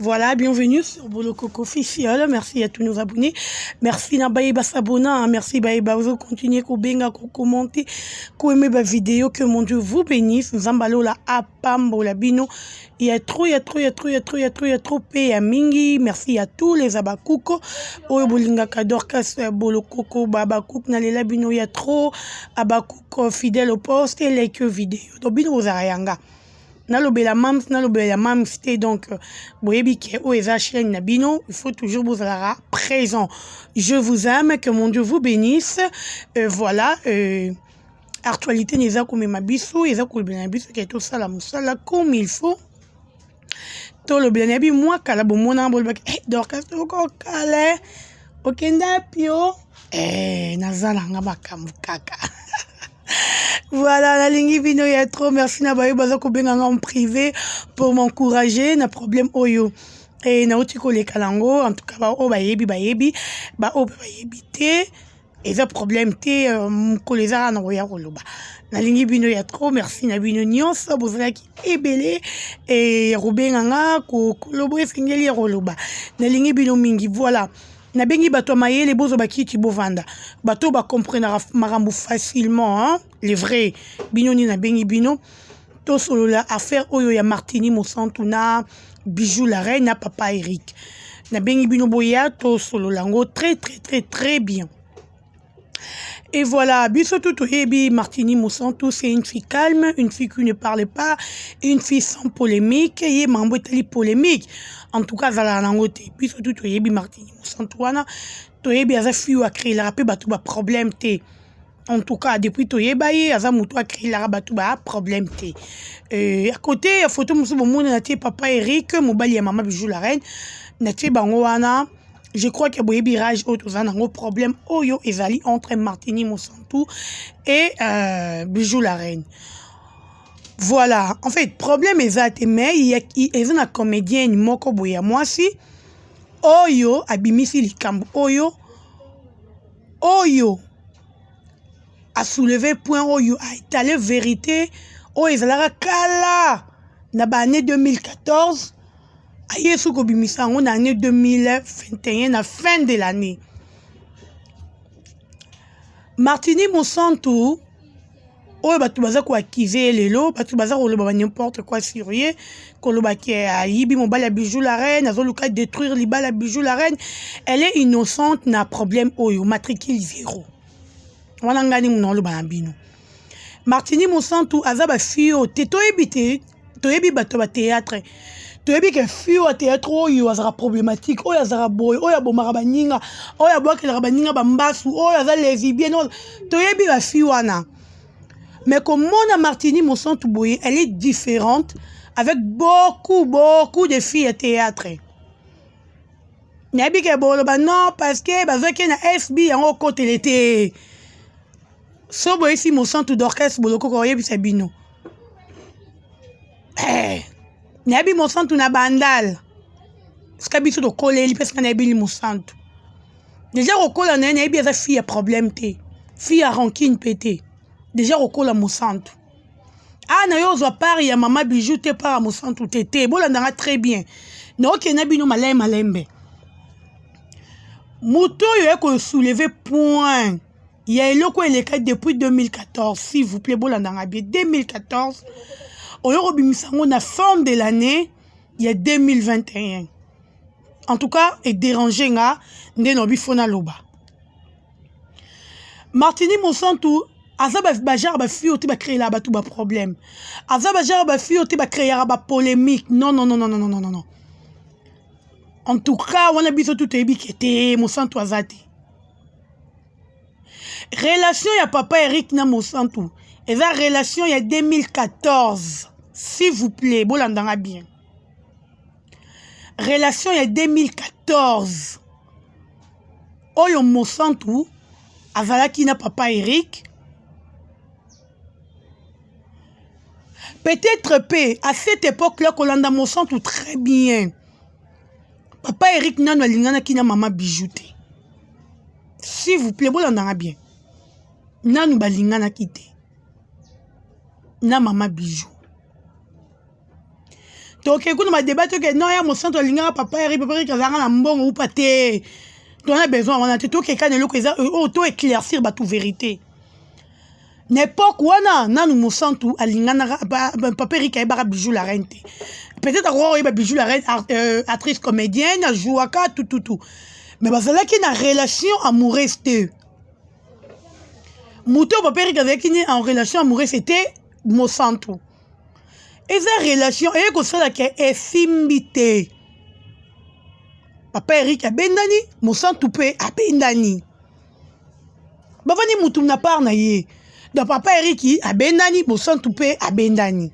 Voilà, bienvenue sur Bolokoko officiel. Merci à tous nos abonnés. Merci na baye basabona. Merci baye bazo continuer ko benga ko commenter, ko aimer ba vidéo. Que mon Dieu vous bénisse. Nzambe alola apambola bino. Il y a trop, il y a trop, il y a trop, il y a trop, il y a trop, il y a trop pe ya mingi. Merci à tous les abakuko. Oyo bolingaka Dorcas Bolokoko babakuk na lela bino. Il y a trop abakuko fidèle au poste et like vidéo. Donc bino bozala yanga. Nalobela mams, nalobela mams te. Donc boyebi ke oyo eza chaîne na bino, il faut toujours bozalaka présent. Je vous aime, que mon Dieu vous bénisse. Voilà, actualité eza komema biso, eza kolobela na biso ke tosala mosala comme il faut. Tolobela na yebi mwa kala bomona bolobaki hey, Dorcas tokokala okenda pio naza nanga makambo kaka. Voilà, nalingi bino ya trop. Merci na bayo baza kobenga nga en privé pour m'encourager na problème oyo e nauti koleka nango. En tout cas, baoyo bayebi bayebi, baoyo mpe bayebi te, eza problème te. Mokolo eza kaka na koya koloba. Nalingi bino ya trop. Merci na bino nyonso bozalaki ebele e ya kobenga nga koloba esengeli ya koloba. Nalingi bino mingi. Voilà, nabengi bato ya mayele, bozwa bakiti, bovanda, bato oyo bacomprenaka makambo facilement, hein? Les vrais, bino nini nabengi bino, tosolola affaire oyo ya Martini Mosantu na Bijou la reine na papa Eric. Nabengi bino boya tosolola yango très très très très bien. Et voilà, biso tout toyebi Martini Mosantu, c'est une fille calme, une fille qui ne parle pas, une fille sans polémique. Ye mambo etali polémique, en tout cas azalaka nango te. Biso tout toyebi Martini Mosantu wana, toyebi aza fille oyo acréelaka mpe bato baproblème te. En tout cas, depuis toyeba ye, aza moto acréelaka bato baproblème te. À côté ya photo mosusu bomona, natie papa Eric, mobali ya mama Bijou la reine, natie bango wana. Je crois que boyebi rage oyo toza nango, problème oyo ezali entre Martini Mosantu et Bijou la reine. Voilà, en fait problème eza te, mais eza na comédienne moko boye ya mwasi oyo abimisi likambo oyo asoulevé point oyo aétaler vérité oyo ezalaka kala na baannée 2014. Aye soki kobimisa yango na année 2021, na fin de l'année. Martini Mosantu oyo bato baza koaccuser ye lelo, bato baza koloba ba n'importe quoi sur ye, koloba ke ayibi mobali ya Bijou la reine, azoluka détruire libala ya Bijou la reine, elle est innocente na problème oyo, matricule zéro wana. Ngai nini oloba na bino, Martini Mosantu aza bafille oyo te. Toyebi te, toyebi bato ya bathéâtre, toyebi ke fille oyo ya théâtre oyo azalaka problématique, oyo azalaka boye, oyo abomaka baninga, oyo abwakelaka baninga bambasu, oyo aza lesbienne, toyebi bafille wana. Mais komona Martini Mosantu boye, elle est différente avec beaucoup beaucoup de filles ya théâtre. Nayebi ke boloba non, parce que bazwaki na FB yango okotele te. So boyesi Mosantu Dorcas Bolokoko oyebisa bino, nayebi Mosantu na Bandal sika biso tokoleli mpe sika nayebili Mosantu déjà kokola na ye, nayebi aza fille ya problème te, fille ya rancune mpe te. Déjà kokola Mosantu a na yo ozwa part ya mama Bijou te, part ya Mosantu te te. Bolandanga très bien, naokende bino malai malembe. Moto oyo ekosoulever point ya eloko eleka depuis 2014, s'il vous plaît, bolandanga bien, 2014 oyo kobimisa yango na fin de l'année ya 2021, en tout cas edéranger nga nde naobi fo naloba. Martini Mosantu aza bagenre bafille oyo te bacréelaka bato baproblème, aza bagenre bafille oyo te bacréaka bapolémique. Non, non, non, non, non, non, non, non. En tout cas wana biso tu toyebi ke te, Mosantu aza te. Relation ya papa Eric na Mosantu eza relation ya 2014. S'il vous plaît, bolandanga bien, relation ya 2014 oyo Mosantu azalaki na papa Eric. Peut-être mpe à cette époque là, kolanda Mosantu très bien, papa Eric nano alinganaki na mama Bijou te. S'il vous plaît, bolandanga bien, nanu balinganaki te na mama Bijou. Toke kuna badeba toke non ya Mosantu alingaka papa Eric, papa Eric azalaka na mbongo upa te. Tona besoin wana te, tokeka na eloko eza oyo to éclaircir bato vérité. Na époque wana nanu Mosantu alinganaka, papa Eric ayebaka Bijou la Reine te. Peut-être akoka koyeba Bijou la Reine, actrice comédienne, ajouaka tututu, mais bazalaki na relation amoureuse te. Moto oyo papa Eric azalaki ni en relation amoureuse, c'était Mosantu. Eza relation eye kosalaka esimbi te. Papa Eric abendani, Mosantu mpe abendani, bavandi mutu na part na ye. Donc papa Eric abendani, Mosantu mpe abendani.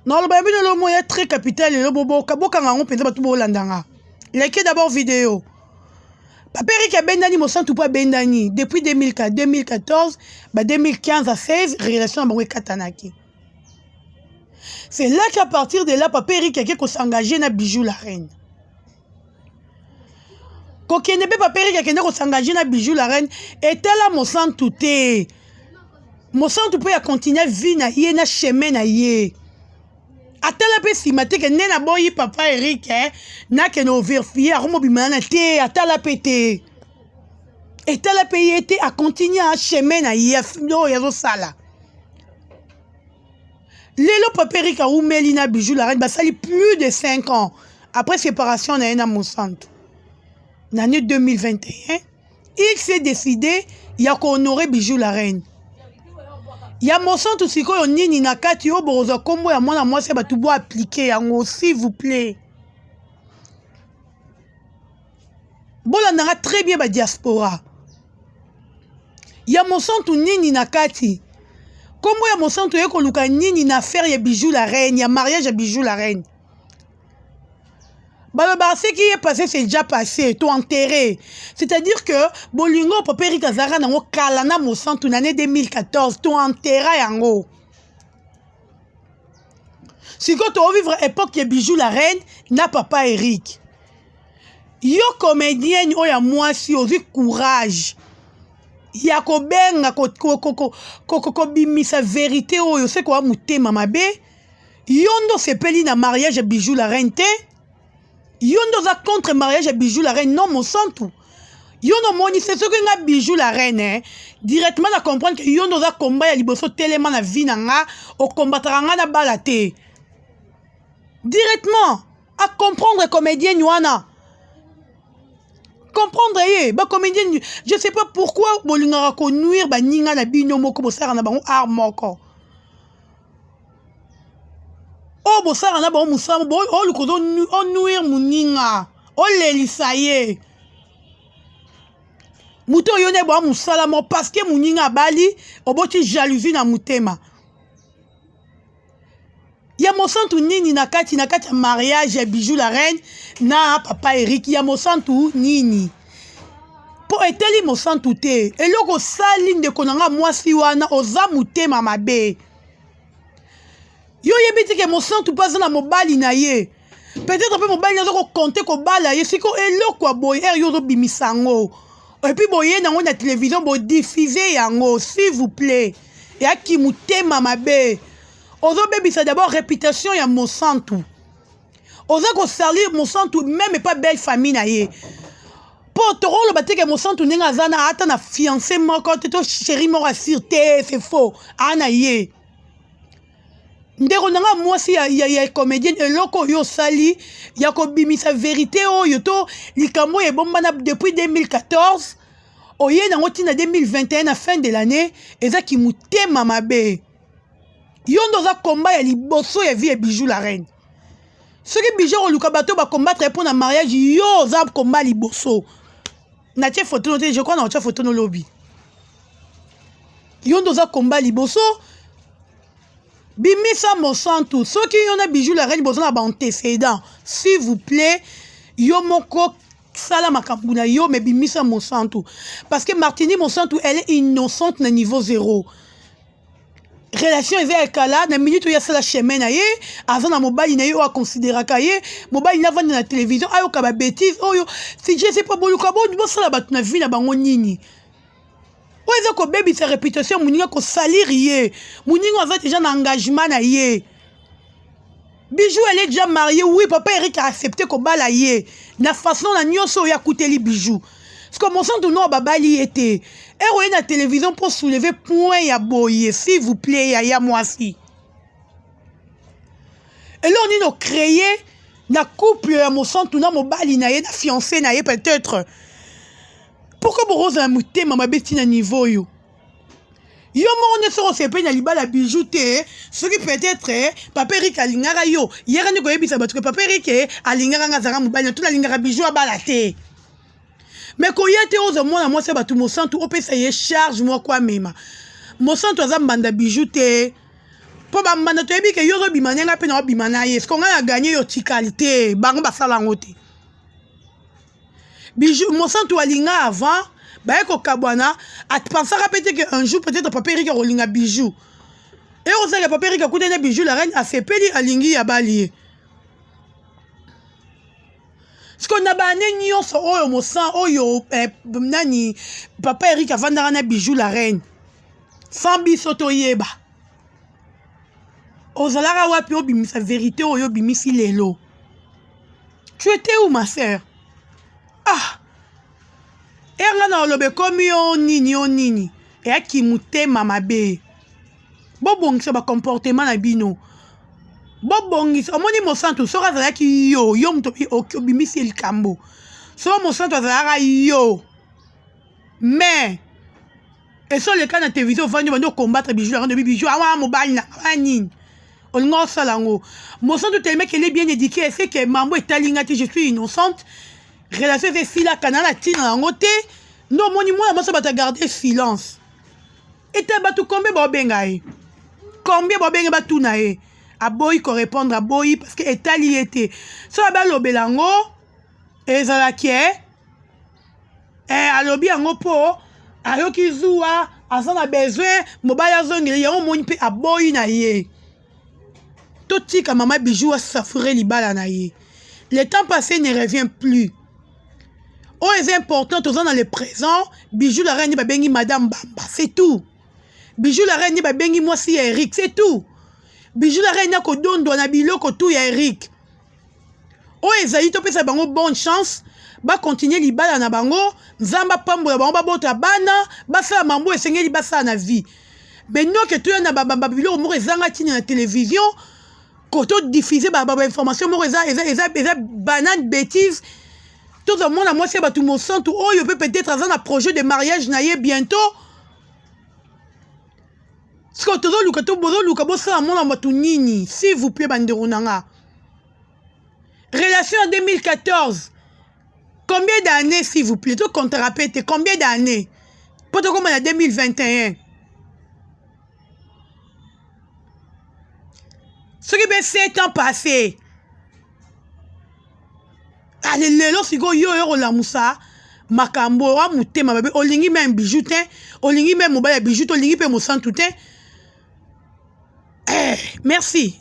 Naloba ya bino lelo ya très capital. Lelo bokanga yango mpenza, bato bolandanga, like d'abord vidéo. Papa Eric abendani, Mosantu mpo abendani depuis 2014 ba 2015 à 16, relation na bango ekatanaki. C'est là qu'à partir de là, papa Eric ake kos'engager na Bijou la Reine. Kokende mpe papa Eric akende kos'engager na Bijou la Reine, etala Mosantu te. Mosantu mpe akontinue vie na ye na chemin na ye, atala mpe nsima te ke nde naboyi papa Eric, nakende ovérifier akomobima na te. Atala mpe te, etala mpe ye te, akontinue chemin na ye oyo azosala lelo. Papa Eric awumeli na Bijou la Reine, basali plus de 5 ans après séparation na ye na Mosantu. Na année 2021, il s'est décidé ya kohonorer Bijou la Reine. Ya Mosantu sikoyo nini na kati oyo bokozwa nkombo ya mwana mwasi ya bato, bo appliquer yango, s'il vous plaît. Bolandanga très bien, badiaspora. Ya Mosantu nini na kati? Nkombo ya Mosantu oye koluka nini na affaire ya Bijou la Reine, ya mariage ya Bijou la Reine? Balobaka ce qui est passé, c'est déjà passé, to enterré. C'est-à-dire que bolingo papa Eric azalaka nango kala na Mosantu na année 2014, to enterra yango. Sikoyo tovivre époque ya Bijou la Reine na papa Eric. Yo comédienne oyo ya mwasi, ozwi courage ya kobenga kobimisa vérité oyo, soki oya motema mabe, yo nde osepeli na mariage ya Bijou la Reine te, yo nde oza contre mariage ya Bijou la Reine. Non, Mosantu, yo nde omoni se soki nga Bijou la Reine, eh, directement na comprendre ke yo nde oza komba ya liboso telema na vie na nga, okombataka nga na bala te. Directement à comprendre comédienne wana, comprendre ye. Bacomédienne, je sais pas pourquoi bolingaka konuire baninga na bino moko, bosalaka na bango art moko, oyo bosalaka na bango mosala, oluka onuire moninga, olelisa ye. Moto oyo nde boya mosala moko, parce que moninga abali, oboti jalousie na motema. Ya Mosantu nini na kati ya mariage ya Bijou la Reine na papa Eric? Ya Mosantu nini? Mpo eteli Mosantu te. Eloko osali ndeko na nga mwasi wana, oza motema mabe. Yo oyebi te ke Mosantu mpe aza na mobali na ye, peut-être mpe mobali aza kocompter kobala ye. Siko eloko ya boye ere yo ozobimisa yango, et puis boye nango na télévision, bodiffuser yango, s'il vous plaît, eyaki motema mabe. Ozobebisa d'abord réputation ya Mosantu, oza kosalir Mosantu même epa belle famille na ye. Mpo tokoloba te ke Mosantu ndenge aza na ata na fiancé moko te to chéri moko asir te, c'est faux. Aa na ye ndeko na nga mwasi ya comédienne, eloko oyo osali ya kobimisa vérité oyo to likambo oyo ebombana depuis 2014, oye nango ntina 2021 na fin de l'année, ezaki motema mabe. Yo nde oza komba ya liboso ya vie ya Bijou la Reine. Soki Bijou koluka bato bacombattre mpo na mariage, yo oza komba liboso. Natie photo no te, je crois na otia photo no lobi. Yo nde oza komba liboso. Bimisa Mosantu. Soki yo na Bijou la Reine boza na baantécédent, s'il vous plaît, yo moko sala makambo na yo, mais bimisa Mosantu, parce que Martini Mosantu, elle est innocente na niveau zéro. Relation eza ya kala. Na minute oyo asala chemin na ye, aza na mobali na ye oyo aconsidéraka ye mobali. Navanda na télévision, ayoka babêtises oyo. Si je sais pas, boluka bosala bato na vie na bango nini. Oyo eza kobebisa réputation ya moninga, kosalir ye. Moninga aza déjà na engagement na ye. Bijou, elle est déjà mariée. Oui, papa Eric a accepté kobala ye na façon na nyonso oyo akuteli Bijou, parce que Mosantu no babali ye te. Ere oye na télévision mpo soulever point ya boye, s'il vous plaît, yaya mwasi, eloko nini ocréer na couple ya Mosantu na mobali na ye, na fiancé na ye peut-être? Pourquoi bokozala motema mabe ntina niveau oyo? Yo moko nde soki osepeli na libala Bijou te, soki peut-être papa Erik alingaka yo, yaka nde koyebisa bato ke papa Erik alingaka nga, azalaka mobali na to nalingaka Bijou abala te. Mais koya te, ozwa mwana mwasi ya bato Mosantu, opesa ye charge moko amema. Mosantu aza mbanda Bijou te, mpo bambanda toyebi ke yo ozobima ndenge mpe na obima na ye. Siko ngai na gagner, yo tikali te. Bango basala yango te. Bijou, Mosantu alinga avant baye kokabwana, apensaka mpe te ke un jour peut-être papa Erik akolinga Bijou. E osalaka papa Erik akutani Bijou la reine, asepeli, alingi, abali ye. Siko na baane nyonso oyo mosan oyo nani, papa Erik avandaka na Bijou la reine sans biso toyeba, ozalaka wapi? Obimisa vérité oyo obimisi lelo, tu étais où, ma sœur? Ah, ere nga na oloba ekomi yo nini, yo nini, eyaki motema mabe. Bobongisa bacomportement na bino, bobongisa. Omoni Mosantu, soki azalaki yo, yo moto obimisi likambo, soki Mosantu azalaka yo, mais esi oleka na télévision, ovandi, obandi ocombattre Bijou yango, ndobi Bijou awa mobali na awa nini, olinga osala yango. Mosantu tellement qu'elle est bien éduquée, ese ke mambo etali nga te, je suis innocente, relation eza esilaka na ntina yango te. Nde omoni mwana mwasi, bato agarde silence. Ete bato combien baobenga ye, combien baobenge, batuna ye, aboyi korépondre, aboyi parce que etali ye te. So abe alobela yango, ezalaki alobi yango mpo ayoki zuwa, aza na besoin mobali azongeli yango. Omoni mpe aboyi na ye. Totika mama Bijou asafure libala na ye. Le temps passé ne revient plus. Oyo eza important, toza na le présent. Bijou la reine babengi madame Bamba, c'est tout. Bijou la reine babengi mwasi ya Eric, c'est tout. Bijou la reine akodondwa na biloko tu ya Eric. Oyo ezali, topesa bango bonne chance, bakontinue libala na bango, Nzambe apambola bango, babota bana, basala mambo esengeli basala na vie. Mais noke toya na babiloko moko ezanga ntina na télévision, kotodiffuse bainformation moko eza banane, bêtise. Tozomona mwasi ya bato Mosantu oyo mpe peut-être aza na projet de mariage na ye bientôt. Sikoyo tozoluka, bozoluka bosala mona bato nini? S'il vous plaît, bandeko na nga, relation en 2014, combien d'années, s'il vous plaît? Tocomptera pe te combien d'années mpo tokóma na 2021. Soki mpe 7 ans passé, ale lelo sikoyo yo oyo kolamusa makambo wa motema mabe. Olingi même Bijou te, olingi même mobali ya Bijou te, olingi mpe Mosantu te. Merci.